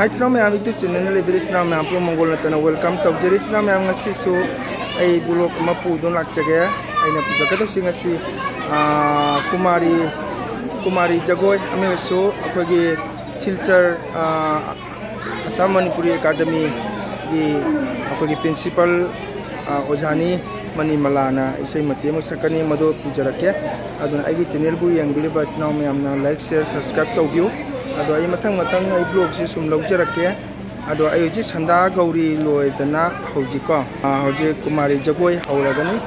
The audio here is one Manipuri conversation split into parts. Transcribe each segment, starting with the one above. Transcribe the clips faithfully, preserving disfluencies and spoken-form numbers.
ꯍꯥꯏ ꯏꯆꯤꯟ ꯏꯅꯥꯎ ꯃꯌꯥꯝ, YouTube channel ꯂꯩꯕꯤꯔ ꯏꯆꯤꯟ ꯏꯅꯥꯎ ꯃꯌꯥꯝ ꯄꯨꯝꯅꯃꯛ ꯃꯪꯒꯣꯜ ꯅꯠꯇꯅ welcome ꯇꯧꯖꯔꯤ꯫ ꯏꯆꯤꯟ ꯏꯅꯥꯎ ꯃꯌꯥꯝ, ꯉꯁꯤꯁꯨ ꯑꯩ vlog ꯑꯃ ꯄꯨꯗꯨꯅ ꯂꯥꯛꯆꯒꯦ꯫ ꯑꯩꯅ ꯄꯨꯖꯒꯗꯧꯁꯤ ꯉꯁꯤ, ꯑꯥ, ꯀꯨꯃꯥꯔꯤ, ꯀꯨꯃꯥꯔꯤ ꯖꯒꯣꯏ ꯑꯃꯁꯨ ꯑꯩꯈꯣꯏꯒꯤ ꯁꯤꯜꯆꯔ, ꯑꯥ, ꯑꯁꯥꯝ ꯃꯅꯤꯄꯨꯔꯤ ꯑꯦꯀꯥꯗꯃꯤꯒꯤ ꯑꯩꯈꯣꯏꯒꯤ principal, ꯑꯥ, ꯑꯣꯖꯥꯅꯤ ꯃꯅꯤꯃꯂꯥꯅ ꯏꯁꯩ ꯃꯇꯦꯛ ꯑꯃ ꯁꯛꯀꯅꯤ, ꯃꯗꯨ ꯄꯨꯖꯔꯛꯀꯦ꯫ ꯑꯗꯨꯅ ꯑꯩꯒꯤ channelꯕꯨ ꯌꯦꯡꯕꯤꯔꯤꯕ ꯏꯆꯤꯟ ꯏꯅꯥꯎ ꯃꯌꯥꯝꯅ like, share, subscribe ꯇꯧꯕꯤꯌꯨ꯫ ꯑꯗꯣ ꯑꯩ ꯃꯊꯪ ꯃꯊꯪ ꯑꯩ vlogꯁꯤ ꯁꯨꯝ ꯂꯧꯖꯔꯛꯀꯦ꯫ ꯑꯗꯣ ꯑꯩ ꯍꯧꯖꯤꯛ ꯁꯟꯗꯥ ꯒꯧꯔꯤ ꯂꯣꯏꯗꯅ ꯍꯧꯖꯤꯛꯀꯣ, ꯑꯥ, ꯍꯧꯖꯤꯛ ꯀꯨꯃꯥꯔꯤ ꯖꯒꯣꯏ ꯍꯧꯔꯒꯅꯤ꯫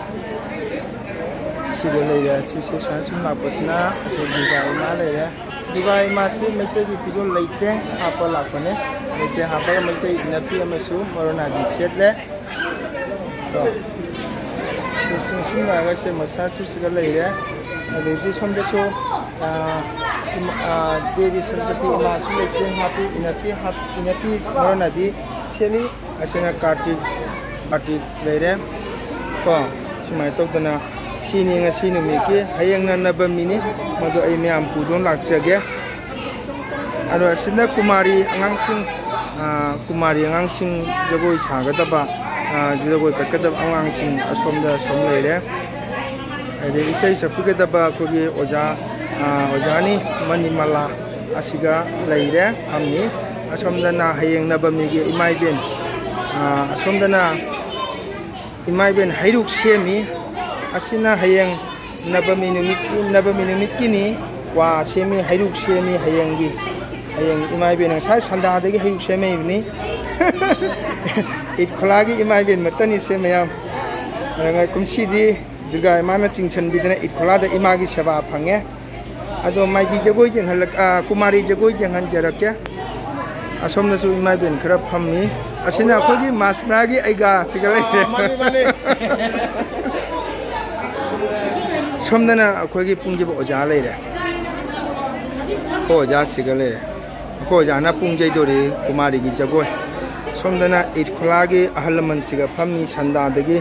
ꯁꯤꯗ ꯂꯩꯔꯦ꯫ ꯁꯤꯁꯦ ꯁꯨꯃꯥꯏꯅ ꯁꯨꯝ ꯂꯥꯛꯄꯁꯤꯅ ꯑꯁꯤ ꯗꯨꯔꯒꯥ ꯏꯃꯥ ꯂꯩꯔꯦ꯫ ꯗꯨꯔꯒꯥ ꯏꯃꯥꯁꯤ ꯃꯩꯇꯩꯒꯤ ꯐꯤꯖꯣꯜ ꯂꯩꯇꯦ ꯍꯥꯞꯄ ꯂꯥꯛꯄꯅꯦ꯫ ꯂꯩꯇꯦ ꯍꯥꯞꯄꯒ ꯃꯩꯇꯩ ꯏꯅꯐꯤ ꯑꯃꯁꯨ ꯃꯔꯣꯅꯥꯕꯤ ꯁꯦꯠꯂꯦ꯫ ꯀꯣ꯫ ꯁꯤ ꯁꯨꯝ ꯁꯨꯝ ꯂꯥꯛꯑꯒ ꯁꯦ ꯃꯁꯥꯁꯨ ꯁꯤꯗ ꯂꯩꯔꯦ꯫ ꯑꯗꯩꯗꯤ ꯁꯣꯝꯗꯁꯨ, ꯑꯥ, ꯏꯃꯥ-, ꯑꯥ, ꯗꯦꯕꯤ ꯁꯔꯁꯋꯇꯤ ꯏꯃꯥꯁꯨ ꯂꯩꯇꯦ ꯍꯥꯞꯄꯤ, ꯏꯅꯐꯤ ꯍꯥꯞ-, ꯏꯅꯐꯤ ꯃꯔꯣꯅꯥꯕꯤ ꯁꯦꯠꯂꯤ꯫ ꯑꯁꯤꯅ ꯀꯥꯔꯇꯤꯛ, ꯀꯥꯔꯇꯤꯛ ꯂꯩꯔꯦ꯫ ꯀꯣ, ꯁꯨꯃꯥꯏꯅ ꯇꯧꯗꯅ ꯁꯤꯅꯤ ꯉꯁꯤ ꯅꯨꯃꯤꯠꯀꯤ꯫ ꯍꯌꯦꯡꯅ ꯅꯕꯃꯤꯅꯤ, ꯃꯗꯨ ꯑꯩ ꯃꯌꯥꯝ ꯄꯨꯗꯨꯅ ꯂꯥꯛꯆꯒꯦ꯫ ꯑꯗꯣ ꯑꯁꯤꯅ ꯀꯨꯃꯥꯔꯤ ꯑꯉꯥꯡꯁꯤꯡ, ꯑꯥ, ꯀꯨꯃꯥꯔꯤ ꯑꯉꯥꯡꯁꯤꯡ ꯖꯒꯣꯏ ꯁꯥꯒꯗꯕ, ꯑꯥ, ꯖꯒꯣꯏ ꯀꯠꯀꯗꯕ ꯑꯉꯥꯡꯁꯤꯡ ꯑꯁꯣꯝꯗ ꯁꯨꯝ ꯂꯩꯔꯦ꯫ ꯑꯗꯩ ꯏꯁꯩ ꯁꯛꯄꯤꯒꯗꯕ ꯑꯩꯈꯣꯏꯒꯤ ꯑꯣꯖꯥ, ꯑꯥ, ꯑꯣꯖꯥꯅꯤ ꯃꯅꯤꯃꯂꯥ ꯑꯁꯤꯒ ꯂꯩꯔꯦ, ꯐꯝꯃꯤ꯫ ꯑꯁꯣꯝꯗꯅ ꯍꯌꯦꯡ ꯅꯕꯃꯤꯒꯤ ꯏꯃꯥ ꯏꯕꯦꯟ, ꯑꯥ, ꯑꯁꯣꯝꯗꯅ ꯏꯃꯥ ꯏꯕꯦꯟ ꯍꯩꯔꯨꯛ ꯁꯦꯝꯃꯤ꯫ ꯑꯁꯤꯅ ꯍꯌꯦꯡ ꯅꯕꯃꯤ ꯅꯨꯃꯤꯠꯀꯤ, ꯅꯕꯃꯤ ꯅꯨꯃꯤꯠꯀꯤꯅꯤ꯫ ꯀ꯭ꯋꯥ ꯁꯦꯝꯃꯤ, ꯍꯩꯔꯨꯛ ꯁꯦꯝꯃꯤ ꯍꯌꯦꯡꯒꯤ꯫ ꯍꯌꯦꯡ ꯏꯃꯥ ꯏꯕꯦꯟ ꯉꯁꯥꯏ ꯁꯟꯗꯥꯗꯒꯤ ꯍꯩꯔꯨꯛ ꯁꯦꯝꯃꯛꯏꯕꯅꯤ꯫ ꯏꯠ ꯈꯨꯂꯥꯒꯤ ꯏꯃꯥ ꯏꯕꯦꯟ ꯃꯠꯇꯅꯤꯁꯦ ꯃꯌꯥꯝ꯫ ꯑꯗꯨꯒ ꯀꯨꯝꯁꯤꯗꯤ ꯗꯨꯔꯒꯥ ꯏꯃꯥꯅ ꯆꯤꯡꯁꯤꯟꯕꯤꯗꯅ ꯏꯠ ꯈꯨꯂꯥꯗ ꯏꯃꯥꯒꯤ ꯁꯦꯕꯥ ꯐꯪꯉꯦ꯫ ꯑꯗꯣ ꯃꯥꯏꯕꯤ ꯖꯒꯣꯏ ꯌꯦꯡꯍꯜꯂꯛ-, ꯑ, ꯀꯨꯃꯥꯔꯤ ꯖꯒꯣꯏ ꯌꯦꯡꯍꯟꯖꯔꯛꯀꯦ꯫ ꯑꯁꯣꯝꯗꯁꯨ ꯏꯃꯥ ꯏꯕꯦꯟ ꯈꯔ ꯐꯝꯃꯤ꯫ ꯑꯁꯤꯅ ꯑꯩꯈꯣꯏꯒꯤ ꯃꯥꯁ ꯃꯅꯥꯒꯤ ꯑꯩꯒꯥ ꯁꯤꯒ ꯂꯩꯔꯦ꯫ ꯑꯥ, ꯃꯥꯅꯤ, ꯃꯥꯅꯤ꯫ ꯁꯣꯝꯗꯅ ꯑꯩꯈꯣꯏꯒꯤ ꯄꯨꯡꯖꯕ ꯑꯣꯖꯥ ꯂꯩꯔꯦ꯫ ꯑꯩꯈꯣꯏ ꯑꯣꯖꯥ ꯁꯤꯒ ꯂꯩꯔꯦ꯫ ꯑꯩꯈꯣꯏ ꯑꯣꯖꯥꯅ ꯄꯨꯡ ꯌꯩꯗꯣꯔꯤ ꯀꯨꯃꯥꯔꯤꯒꯤ ꯖꯒꯣꯏ꯫ ꯁꯣꯝꯗꯅ ꯏꯠ ꯈꯨꯂꯥꯒꯤ ꯑꯍꯜ ꯂꯃꯟꯁꯤꯒ ꯐꯝꯃꯤ ꯁꯟꯗꯥꯗꯒꯤ꯫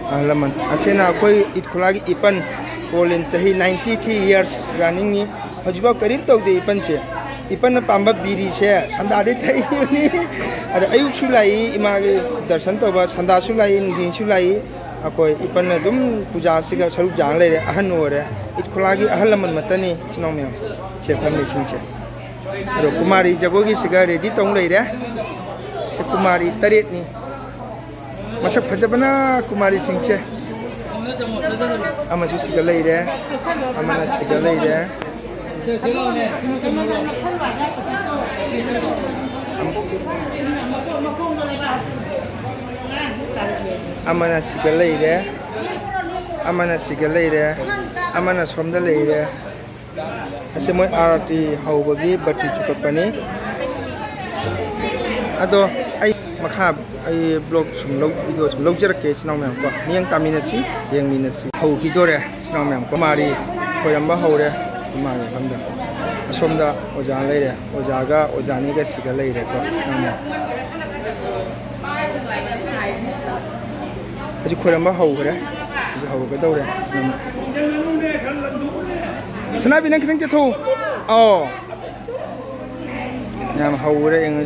ꯑꯍꯜ ꯂꯃꯟ꯫ ꯑꯁꯤꯅ ꯑꯩꯈꯣꯏ ꯏꯠ ꯈꯨꯂꯥꯒꯤ ꯏꯄꯟ ꯄꯣꯂꯤꯟ ꯆꯍꯤ ninety three years running ꯅꯤ꯫ ꯍꯧꯖꯤꯛꯐꯥꯎ ꯀꯔꯤꯝ ꯇꯧꯗꯦ ꯏꯄꯟꯁꯦ꯫ ꯏꯄꯟꯅ ꯄꯥꯝꯕ ꯕꯤꯔꯤꯁꯦ ꯁꯟꯗꯥꯗꯤ ꯊꯛꯏꯕꯅꯤ꯫ ꯑꯗ ꯑꯌꯨꯛꯁꯨ ꯂꯥꯛꯏ, ꯏꯃꯥꯒꯤ ꯗꯔꯁꯟ ꯇꯧꯕ ꯁꯟꯗꯥꯁꯨ ꯂꯥꯛꯏ, ꯅꯨꯡꯊꯤꯟꯁꯨ ꯂꯥꯛꯏ꯫ ꯑꯩꯈꯣꯏ ꯏꯄꯟꯅ ꯑꯗꯨꯝ ꯄꯨꯖꯥꯁꯤꯒ ꯁꯔꯨꯛ ꯌꯥꯅ ꯂꯩꯔꯦ, ꯑꯍꯟ ꯑꯣꯏꯔꯦ꯫ ꯏꯠ ꯈꯨꯂꯥꯒꯤ ꯑꯍꯜ ꯂꯃꯟ ꯃꯇꯅꯤ ꯏꯆꯤꯟ ꯏꯅꯥꯎ ꯃꯌꯥꯝ ꯁꯦ ꯐꯝꯃꯤꯁꯤꯡꯁꯦ꯫ ꯑꯗꯣ ꯀꯨꯃꯥꯔꯤ ꯖꯒꯣꯏꯒꯤꯁꯤꯒ ꯔꯦꯗꯤ ꯇꯧ ꯂꯩꯔꯦ꯫ ꯁꯤ ꯀꯨꯃꯥꯔꯤ ꯇꯔꯦꯠꯅꯤ꯫ ꯃꯁꯛ ꯐꯖꯕꯅ ꯀꯨꯃꯥꯔꯤꯁꯤꯡꯁꯦ꯫ ꯑꯃꯁꯨ ꯁꯤꯒ ꯂꯩꯔꯦ, ꯑꯃꯅ ꯁꯤꯒ ꯂꯩꯔꯦ꯫ ꯑꯃꯅ ꯁꯤꯒ ꯂꯩꯔꯦ, ꯑꯃꯅ ꯁꯤꯒ ꯂꯩꯔꯦ, ꯑꯃꯅ ꯁꯣꯝꯗ ꯂꯩꯔꯦ꯫ ꯑꯁꯤ ꯃꯣꯏ ꯑꯥꯔꯇꯤ ꯍꯧꯕꯒꯤ ꯕꯇꯤ ꯆꯨꯀꯠꯄꯅꯤ꯫ ꯑꯗꯣ ꯑꯩ ꯃꯈꯥ ꯑꯩ ꯕ꯭ꯂꯣꯛ ꯁꯨꯝ ꯂꯧ ꯚꯤꯗꯤꯑꯣ ꯁꯨꯝ ꯂꯧꯖꯔꯛꯀꯦ ꯏꯆꯤꯟ ꯏꯅꯥꯎ ꯃꯌꯥꯝ ꯀꯣ꯫ ꯃꯤꯠꯌꯦꯡ ꯇꯥꯃꯤꯟꯅꯁꯤ, ꯌꯦꯡꯃꯤꯟꯅꯁꯤ꯫ ꯍꯧꯈꯤꯗꯣꯔꯦ ꯏꯆꯤꯟ ꯏꯅꯥꯎ ꯃꯌꯥꯝ꯫ ꯀꯨꯃꯥꯔꯤ ꯈꯣꯏꯔꯝꯕ ꯍꯧꯔꯦ꯫ ꯀꯨꯃꯥꯔꯤ ꯃꯐꯝꯗ ꯑꯁꯣꯝꯗ ꯑꯣꯖꯥ ꯂꯩꯔꯦ꯫ ꯑꯣꯖꯥꯒ ꯑꯣꯖꯥꯅꯤꯒ ꯁꯤꯒ ꯂꯩꯔꯦꯀꯣ ꯏꯆꯤꯟ ꯏꯅꯥꯎ ꯃꯌꯥꯝ꯫ ꯍꯧꯖꯤꯛ ꯈꯣꯏꯔꯝꯕ ꯍꯧꯈ꯭ꯔꯦ꯫ ꯍꯧꯖꯤꯛ ꯍꯧꯔꯒꯗꯧꯔꯦ꯫ ꯁꯅꯥꯕꯤ ꯅꯪ ꯈꯤꯇꯪ ꯆꯠꯊꯣꯛꯎ꯫ ꯑꯧ꯫ ꯌꯥꯝ ꯍꯧꯈ꯭ꯔꯦ ꯌꯦꯡꯉꯨ꯫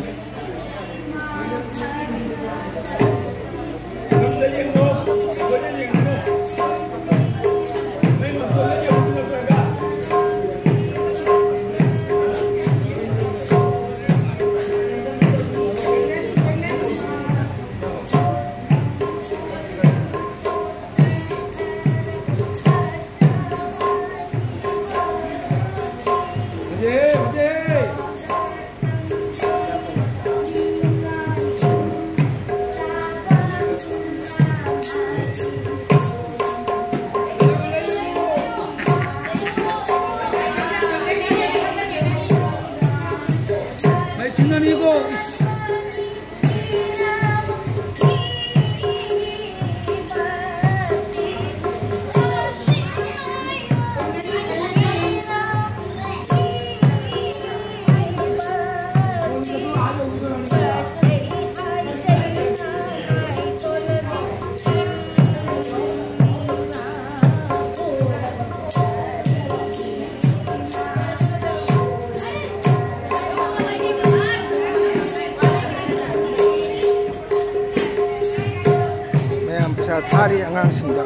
ꯑꯉꯥꯡꯁꯤꯡꯗ꯫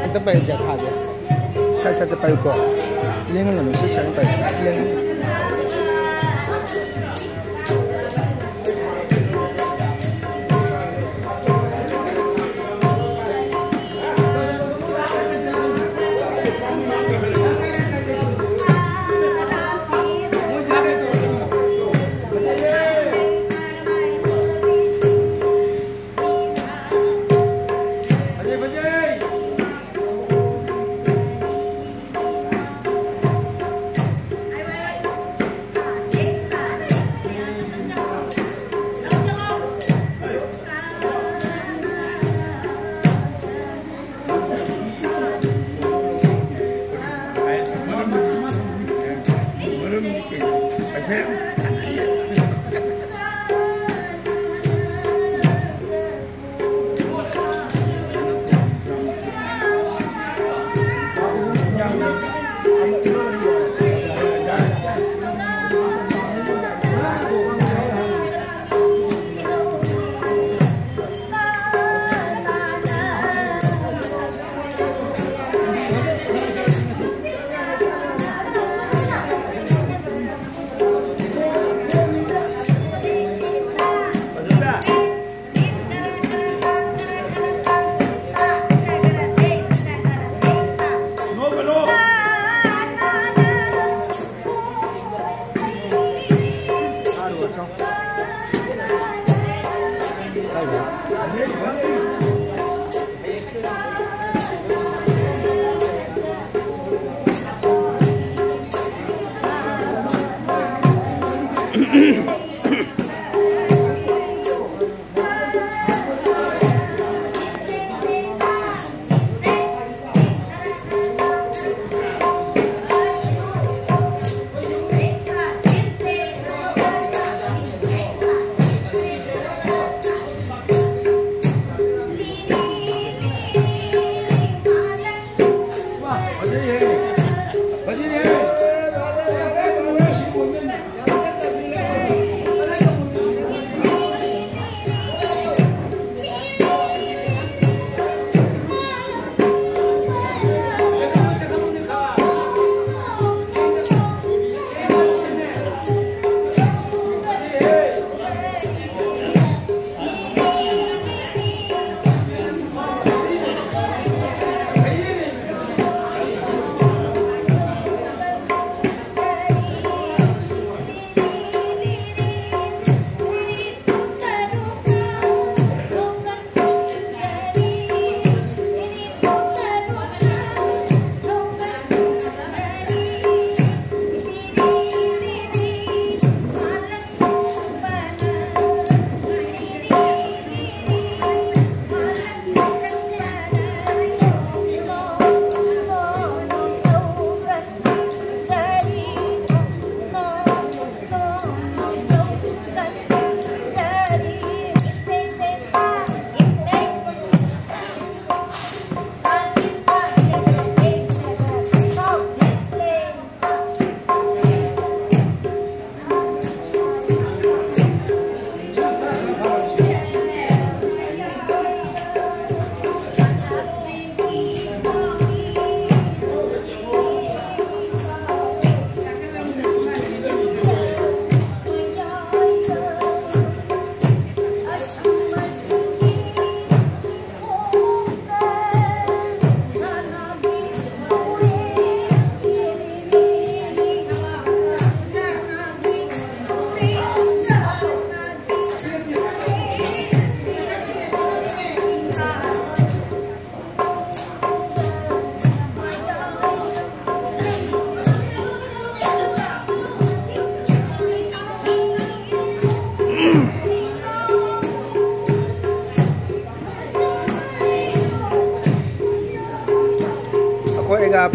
ꯑꯝꯇ ꯄꯥꯏꯌꯨ, ꯆꯦ, ꯊꯥꯒꯦ꯫ ꯁꯠ ꯁꯠꯇ ꯄꯥꯏꯌꯨꯀꯣ꯫ ꯂꯦꯡꯍꯜꯂꯅꯨ, ꯁꯠ ꯁꯠ ꯄꯥꯏꯌꯨ꯫ ꯂꯦꯡꯍꯜꯂꯨ꯫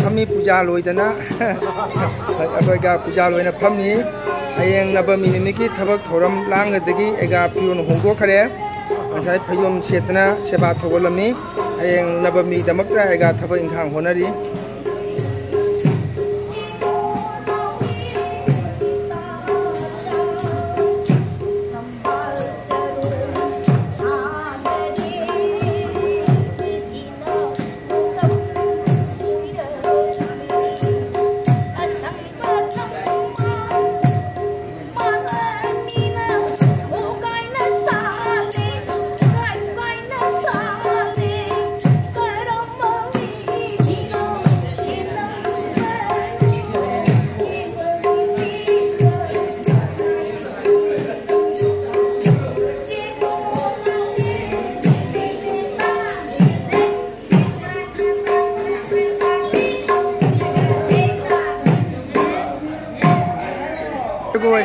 ꯐꯝꯃꯤ ꯄꯨꯖꯥ ꯂꯣꯏꯗꯅ꯫ ꯑꯩꯈꯣꯏꯒ ꯄꯨꯖꯥ ꯂꯣꯏꯅ ꯐꯝꯃꯤ꯫ ꯍꯌꯦꯡ ꯅꯕꯃꯤ ꯅꯨꯃꯤꯠꯀꯤ ꯊꯕꯛ ꯊꯧꯔꯝ ꯂꯥꯡꯒꯗꯒꯤ ꯑꯩꯒ ꯐꯤꯔꯣꯜ ꯍꯣꯡꯗꯣꯛꯈ꯭ꯔꯦ꯫ ꯉꯁꯥꯏ ꯐꯩꯖꯣꯝ ꯁꯦꯠꯇꯅ ꯁꯦꯕꯥ ꯊꯧꯒꯠꯂꯝꯃꯤ꯫ ꯍꯌꯦꯡ ꯅꯕꯃꯤꯗꯃꯛꯇ ꯑꯩꯒ ꯊꯕꯛ ꯏꯪꯈꯥꯡ ꯍꯣꯠꯅꯔꯤ꯫ ꯖꯒꯣꯏ꯫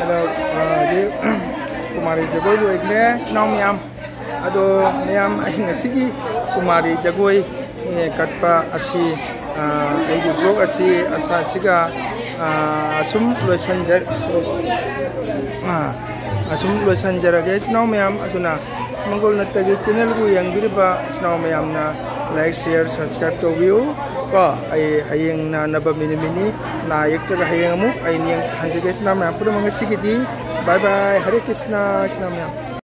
ꯑꯗꯣ, ꯑ, ꯍꯧꯖꯤꯛ ꯀꯨꯃꯥꯔꯤ ꯖꯒꯣꯏ ꯂꯣꯏꯈ꯭ꯔꯦ, ꯏꯆꯤꯟ ꯏꯅꯥꯎ ꯃꯌꯥꯝ꯫ ꯑꯗꯣ, ꯃꯌꯥꯝ, ꯑꯩ ꯉꯁꯤꯒꯤ ꯀꯨꯃꯥꯔꯤ ꯖꯒꯣꯏ, ꯑꯦ, ꯀꯠꯄ ꯑꯁꯤ, ꯑ, ꯑꯩꯒꯤ vlog ꯑꯁꯤ ꯑꯁꯥ-, ꯑꯁꯤꯒ, ꯑ, ꯑꯁꯨꯝ ꯂꯣꯏꯁꯤꯟꯖ-, ꯑ, ꯑꯁꯨꯝ ꯂꯣꯏꯁꯤꯟꯖꯔꯒꯦ, ꯏꯆꯤꯟ ꯏꯅꯥꯎ ꯃꯌꯥꯝ꯫ ꯑꯗꯨꯅ ꯃꯪꯒꯣꯜ ꯅꯠꯇꯒꯤ channelꯕꯨ ꯌꯦꯡꯕꯤꯔꯤꯕ ꯏꯆꯤꯟ ꯏꯅꯥꯎ ꯃꯌꯥꯝꯅ like, share, subscribe ꯇꯧꯕꯤꯌꯨ ꯀꯣ꯫ ꯑꯩ ꯍꯌꯦꯡꯅ ꯅꯕꯃꯤ ꯅꯨꯃꯤꯠꯅꯤ, ꯅꯥ ꯌꯦꯛꯇ꯭ꯔꯒ ꯍꯌꯦꯡ ꯑꯃꯨꯛ ꯑꯩ ꯅꯤꯡ ꯍꯟꯖꯒꯦ ꯏꯆꯤꯟ ꯏꯅꯥꯎ ꯃꯌꯥꯝ ꯄꯨꯝꯅꯃꯛ꯫ ꯉꯁꯤꯒꯤꯗꯤ bye bye, ꯍꯔꯦ ꯀ꯭ꯔꯤꯁꯅ ꯏꯆꯤꯟ ꯏꯅꯥꯎ ꯃꯌꯥꯝ꯫